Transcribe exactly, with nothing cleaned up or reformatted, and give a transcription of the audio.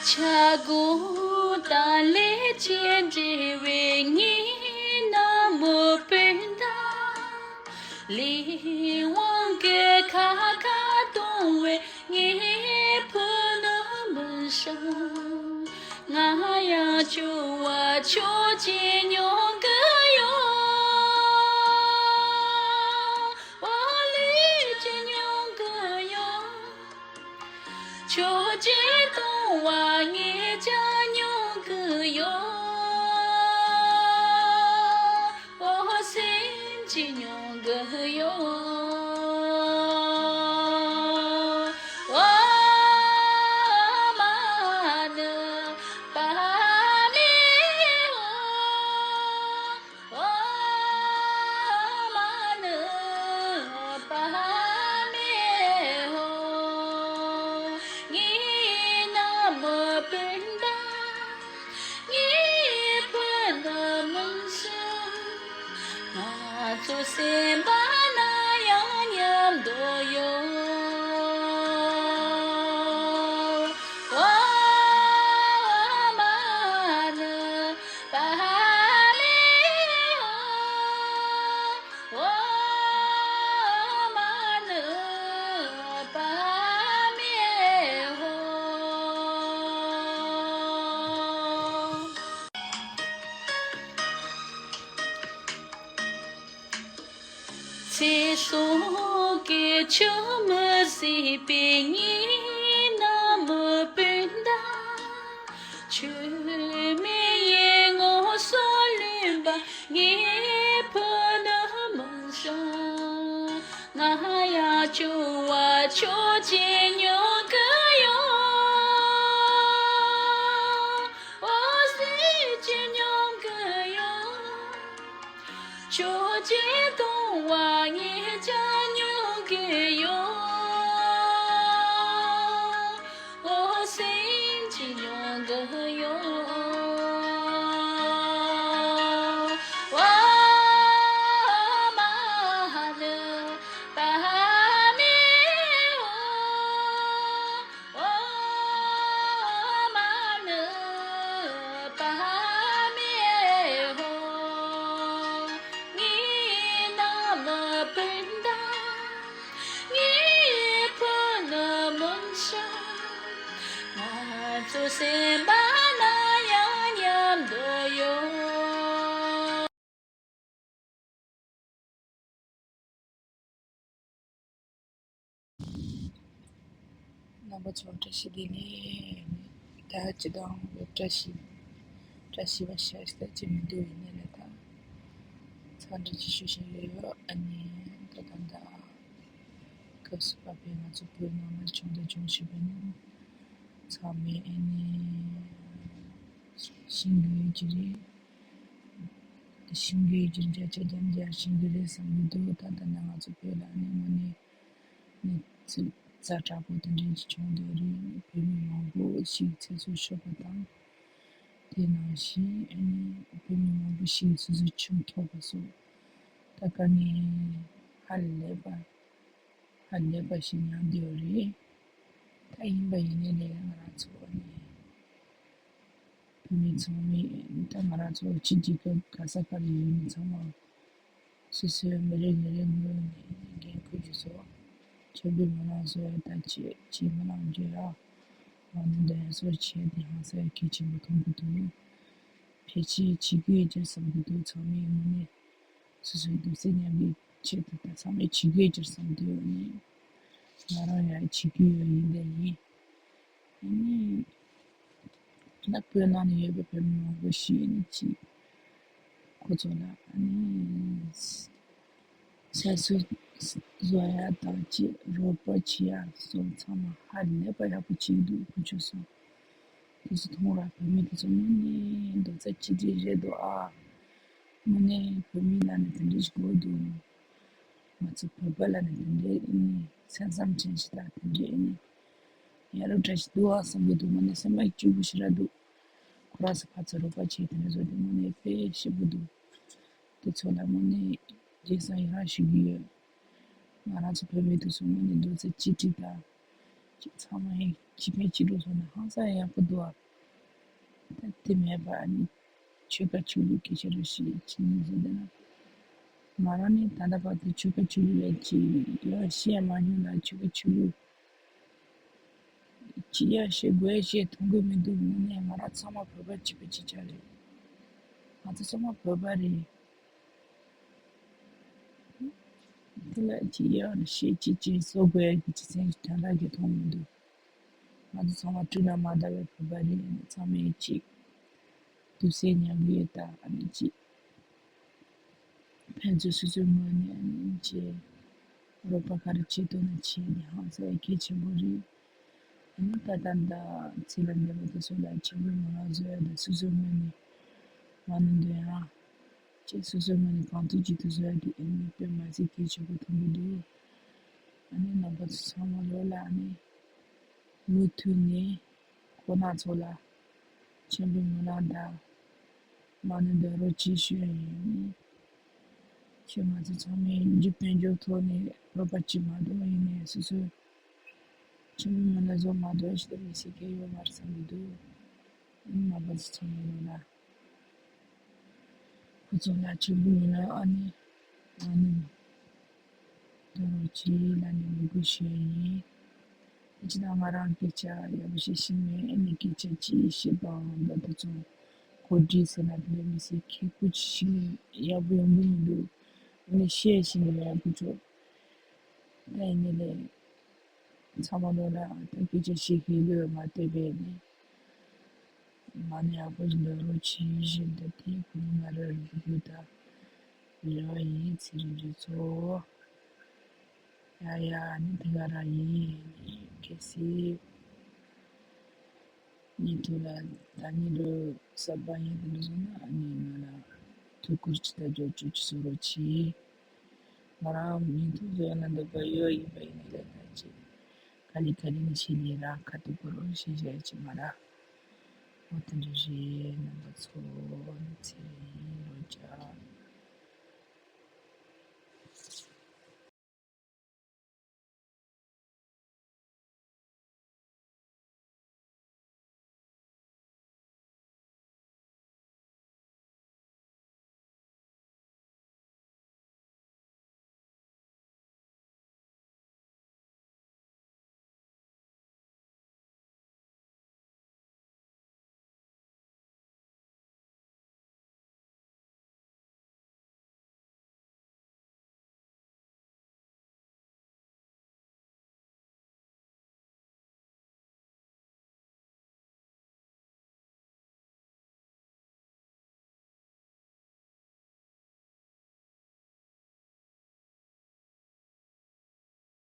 ཆ་དགུ་དང་ལས་ཅན་འབྲེལ་བའི་ངའི་ནང་མི་སྤུན་ཟླ། ལས་དབང་གི་ཁ་ཁ་གཏོང་བའི་ངའི་ཕུ་ནུ་མི་ཤ། ང་ཡང་སྐྱོ་བ་ཁྱོད་ཀྱིས་མྱོང་གི་ཡོད། འོ་ལས་ཀྱིས་མྱོང་གི་ཡོད། ཁྱོད་ཀྱིས་གཏོང་བ་ངས་ཀྱང་མྱོང་གི་ཡོད། འོ་སེམས་ཀྱིས་མྱོང་གི་ཡོད། འོ་མ་ནུ་པ་མེ་ཧོ། འོ་མ་ནུ་པ་མེ་ཧོ། ངའི་ནང་མི་སྤུན་ཟླ། ངའི་ཕུ་ནུ་མི་ཤ། ང་ཚོ་སེམས་པ་ན་ཡང་མཉམ་དུ་ཡོད། འོ་མ་ནུ་པ་མེ་ཧོ། འོ་མ་ནུ་པ་མེ་ཧོ། ཚེ་སྲོག་གི་ཆུ་མི་སྲིད་པའི་ཉིན་ནམ་མི་སྤུན་ཟླ། ཆུ་མེ་ཡི་ངོ་སོ་ལོན་པ་ངའི་ཕུ་ནུ་མི་ཤ། ང་ཡང་སྐྱོ་བ་ཁྱོད་ཀྱིས་མྱོང་གི་ཡོད། འོ་སེམས་ཀྱིས་མྱོང་གི་ཡོད། ཁྱོད་ཀྱིས་གཏོང་བ་ངས་ཀྱང་མྱོང་གི་ཡོད། འོ་སེམས་ཀྱིས་མྱོང་གི་ཡོད། འོ་མ་ནུ་པ་མེ་ཧོ། འོ་མ་ནུ་པ་མེ་ཧོ། ངའི་ནང་མི་སྤུན་ཟླ། ངའི་ཕུ་ནུ་མི་ཤ། ང་ཚོ་སེམས་པ་ན་ཡང་མཉམ་དུ་ཡོད། རྣམ་པ་ཚོ་བཀྲ་ཤིས་བདེ་ལེགས། ད་སྤྱི་བཏང་བཀྲ་ཤིས་བཀྲ་ཤིས་པ་ཤར་ས་ཅི་མི་འདུག་ཡིན་ནའི་ལས་ད་འཚམས་འདྲི་ཅིག་ཞུ་བཞིན་ཡོད། ཨ་ནི་ད་ད་ད་སྐབས་སུ་བབས་པའི་ང་ཚོ་བོད་ནང་ལ་བྱུང་དང་འབྱུང་བཞིན་པ་ནི་ཚང་མས་ཨ་ནི་ཤེས་ཀྱི་ཡོད་ཀྱི་རེད། དེ་ཤིང་གི་རྒྱུ་རྒྱ་ཆ་རྒྱ་རྒྱ་ཤིང་གི་རེད་བསམ་གྱི་འདུག་ད་ལྟ་ན་ང་ཚོ་བོད་ལ་ནི་དངོས་གནས་ནི་ཚ་ཚ་དྲག་པོ་དེ་འདྲ་ཞིག་བྱུང་འདུག་རེད། བོད་མི་མང་པོ་ཞིག་ཚེ་སྲོག་ཤོར་བ་དང་། དེ་ནང་བཞིན་ཨ་ནི་བོད་མི་མང་པོ་ཞིག་སོ་སོའི་ཁྱིམ་ཐོག་པ་སོགས་ད་དཀའ་ངལ་ཧ་ལས་པ་ཧ་ལས་པ་ཞིག་མྱངས་བསྡད་ཡོད་རེད། ད་ཡིན་པ་ཡིན་ནའི་ལས་ང་རང་ཚོ་ཨ་ནི། བོད་མི་ཚང་མས་ད་ང་རང་ཚོ་སྤྱི་གཅིག་གི་ག་ས་ག་རེ་ཡོད་མི་ཚང་མ་སོ་སོའི་མི་རེ་ངོ་རེ་ངོས་ནས་འགན་ཁུར་རྒྱུ་ཚོ་ཆེན་པོའི་མི་ལངས་སོ་ད་ཅི་ཅི་མི་ལངས་རྒྱུ་ཡ་མ་ནི་འདོན་སོ་བྱས་ཏེ་ཧང་སང་གལ་ཆེན་པོ་མཐོང་གི་འདུག་ཕལ་ཆེར་བྱེད་ཀྱི་ཡོད་ཀྱི་བསམ་གྱི་འདུག་ཚང་མས་ངོས་ནས་སོ་སོའི་གདུང་སེམས་མཉམ་སྐྱེད་ཆེད་དུ་ད་ཚང་མས་བྱེད་ཀྱི་ཡོད་ཀྱི་བསམ་འདུག་ནས་ང་རང་ཡང་བྱེད་ཀྱི་ཡོད་ཡིན་ད་ཡིན། ཨ་ནི་ད་བོད་ནང་ནས་ཡོད་པའི་བོད་མི་མང་པོ་ཞིག་ཨ་ནི་ཅིག་ཁོ་ཚོ་ལ་ཨ་ནི་ཟས་སུ་བཟོ་ཡ་དང་ཅིག་རོགས་པ་བྱེད་ཡ་སོགས་ཚང་མ་ཧ་ལས་པ་ཡག་པོ་བྱེད་འདུག་ཁོ་ཚོ་སོང་དེ་ཚོ་མཐོང་ར་བོད་མི་དེ་ཚོ་དངོས་གནས་རྡོག་རྩ་གཅིག་སྒྲིལ་རེད་འདུག་ཨ། དངོས་གནས་བོད་མི་ལ་ནི་དེ་འདྲ་ཞིག་དགོས་འདུག་ང་ཚོ་བོད་པ་ལ་ནི་དེ་འདྲའི་ཨ་ནི་སེམས་བསམ་ཅན་ཞིག་དང་དེ་འདྲའི་ཨ་ནི་ཡ་རབས་འདྲ་ཞིག་འདུག་ཨ་བསམ་གྱི་འདུག་དངོས་གནས་སེམས་པ་སྐྱིད་པོ་ཞིག་ར་འདུག་ཁོ་རང་ཚོ་ཕར་ཚུར་རོགས་པ་བྱས་དེ་འདྲ་བཟོ་དེ་དངོས་གནས་དཔེ་ཞེ་པོ་འདུག་དེ་ཚོ་ལ་དངོས་གནས་རྗེས་སུ་ཡི་རང་ཞུ་གི་ཡོད། ང་རང་ཚོ་བོད་མི་དེ་ཚོ་དངོས་གནས་རྡོག་རྩ་གཅིག་སྒྲིལ་དང་ ཅིག་ཚང་མ་ཡང་གཅིག་ཕན་གཅིག་གྲོགས་སོང་ན་ཧང་སང་ཡག་པོ་འདུག་ཨ། ད་དེ་མེད་པ་ཨ་ནི་ཆོལ་ཁ་ཆོས་ལུགས་སྐད་ཆ་རེ་བཤད་ཕྱིན་ནས་ཟེར་ན། ང་རང་ནི་ད་ལྟ་བར་དུ་ཆོལ་ཁ་ཆོས་ལུགས་ལ་ཅིག་ཡང་བཤད་མ་མྱོང་ན་ཆོལ་ཁ་ཆོས་ལུགས་ཅི་ཡང་བཤད་དགོས་ཡ་བཤད་མཐོང་གི་མི་འདུག་དངོས་གནས་ང་རང་ཚང་མ་བོད་པ་གཅིག་པ་གཅིག་རྐྱང་རེད། ང་ཚོ་ཚང་མ་བོད་པ་རེད། དེ་ལ་ཅི་ཡང་བཤད་ཅི་ཅི་བཟོ་དགོས་ཡ་གི་ཅི་ཚན་དོན་དག་གི་མཐོང་མི་འདུག་ང་ཚོ་ཚང་མ་སྤྲིན་ནང་མ་འདའ་བའི་བོད་པ་རེད། ཚང་མས་ཅིག་དུས་སེ་ཉམས་ཡོད་ད་ཨ་ནི་ཅིག་ཕན་ཚུན་སོ་སོའི་ངོས་ནས་ཨ་ནི་ཅིག་རོགས་པ་ག་རེ་བྱེད་ཐུབ་ན་བྱེད་ནས་ཧང་སང་གལ་ཆེན་པོ་རེད། ཨ་ནི་ད་ལྟ་འདི་ཚེ་ལ་འདས་པ་དེ་ཚོ་ལ་ཆེན་པོའི་ངོ་ལ་བཟོ་ཡ་དང་སོ་སོའི་ངོས་ནས་མ་ནུ་འདོན་ཡ། ཅེས་སོ་སོའི་ངོས་ནས་གང་ཐུབ་ཅི་ཐུབ་བཟོ་ཡ་དེ་ཨ་ནི་དཔེ་མ་སྲིད་གལ་ཆེན་པོ་མཐོང་གི་འདུག་ཨ་ནི་རྣམ་པ་ཚོ་ཚང་མ་ལོ་ལ་ཨ་ནི་མུ་མཐུད་ནས་ཁོ་ན་ཚོ་ལ་ཆེན་པོའི་ངོ་ལ་འདའ་མ་ནུ་འདོན་རོགས་ཅེས་ཞུ་ཡ་ཡིན། ཁྱེད་ང་ཚོ་ཚང་མས་འཇིག་རྟེན་འབྱོར་ཐོག་ནས་རོགས་པ་ཅིག་མ་གཏོགས་ཡིན་ནས་སོ་སོའི་ཆུང་ངུ་ང་ལ་བཟོ་མ་གཏོགས་ཞིག་མི་སྲིད་མཁན་ཡོད་མ་རེད་བསམ་གྱི་འདུག་ཨ་ནི་མ་པ་ཚོ་ཚང་མ་ཡོད་ལ། ཁོ་ཚོ་ལ་ཆུང་ངུ་ང་ལ་ཨ་ནི་ཨ་ནི་དོ་རོགས་ཅིག་ལ་ནི་མི་དགོས་ཤེས་ཡིན། ཅི་ད་ང་རང་སྐད་ཆ་ཡག་པོ་ཞིག་ཤེས་མེད། ཨ་ནི་སྐད་ཆ་ཅིག་བཤད་པའང་འདི་དེ་ཚོ་གོ་སྒྲིག་ཟེར་ན་དེ་ལས་མི་སྲིད་ཁེ་ཁུ་ཅི་ཞིག་ཡག་པོ་ཡོང་གི་མི་འདུག་ཨ་ནི་བཤད་ཤེས་ནི་ཡག་པོ་ཚོ་ད་ཡིན་ནི་ལས་ཚང་མ་ལོ་ལ་ད་སྐད་ཆ་བཤད་ཤེས་ལོས་མ་བལྟས་པས་ནི་མ་ནི་ཡག་པོ་ཞིག་འདོན་རོགས་བྱེད་བཞིན་དུ་དེ་ཁུ་ནི་ང་རང་རུ་རུ་ད་རེ་བ་ཡིན་ཚེ་རིང་རེ་ཚོ། ཡ་ཡ་ནི་དེ་ག་རང་ཡིན་གལ་སྲིད། ཉིན་ཐོ་ལ་ད་ཉིན་རུ་གསར་པ་ཡིན་དུ་འགྲོ་སོང་ན་ཨ་ནི་ང་ལ་ཐུགས་ཁུར་ཅི་ལྟར་རྒྱབ་སྐྱོར་ཅི་བཟོ་རོགས་གྱིས། ང་རང་ཉིན་ཐོ་བཟོ་ཡ་ན་འདོད་པ་ཡོད་ཡིན་པ་ཡིན་ནའི་ལས་ད་ཅི་ག་ལི་ག་ལི་ནི་ཤི་ལི་རང་ཁ་ཐུག་གུ་རོ་ཤི་བཞག་ཅི་མ་ར། འོ་དེ་འདྲ་རེད་རྣམ་པ་ཚོ། ནི་ཚེ་རིང་རོ་ཅག